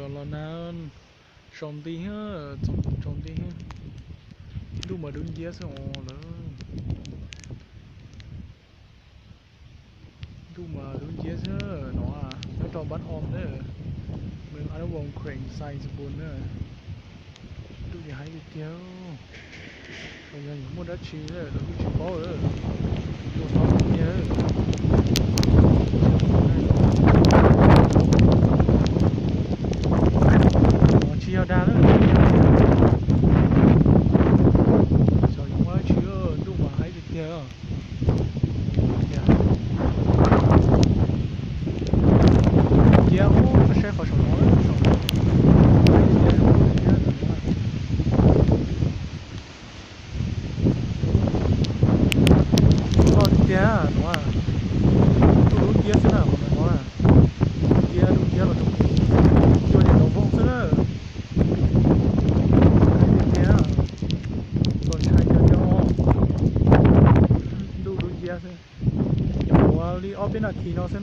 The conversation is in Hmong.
Los na, tsaus nti thiab, tsaus nti thiab. Ntuj mas dub nciab xwb os lawm. Ntuj mas dub nciab xwb no, nyob rau Npab Om na, Mws Ab Voos Kheem Xais Xpus na. Ntuj ces haib tiag tiag. Los yog yuav muaj dab tsi lawm los kuj tsis paub lawm. Ntuj tob tiag tiag. Tsis yog dag lawm, xyov yuav muaj dab tsi, ntuj mas haib tiag tiag. Cia ub, saib qhov saum no, saum no. Loj tiag tiag no, ntuj dub nciab xwb na, qhov no no, dub nciab dub nciab los rau kuv, cua li nrov voog xwb na. Tiag tiag, txaus ntshai tiag tiag os. Ntuj dub nciab xwb. Nyuam qhuav li ob peb nas this no xwb na.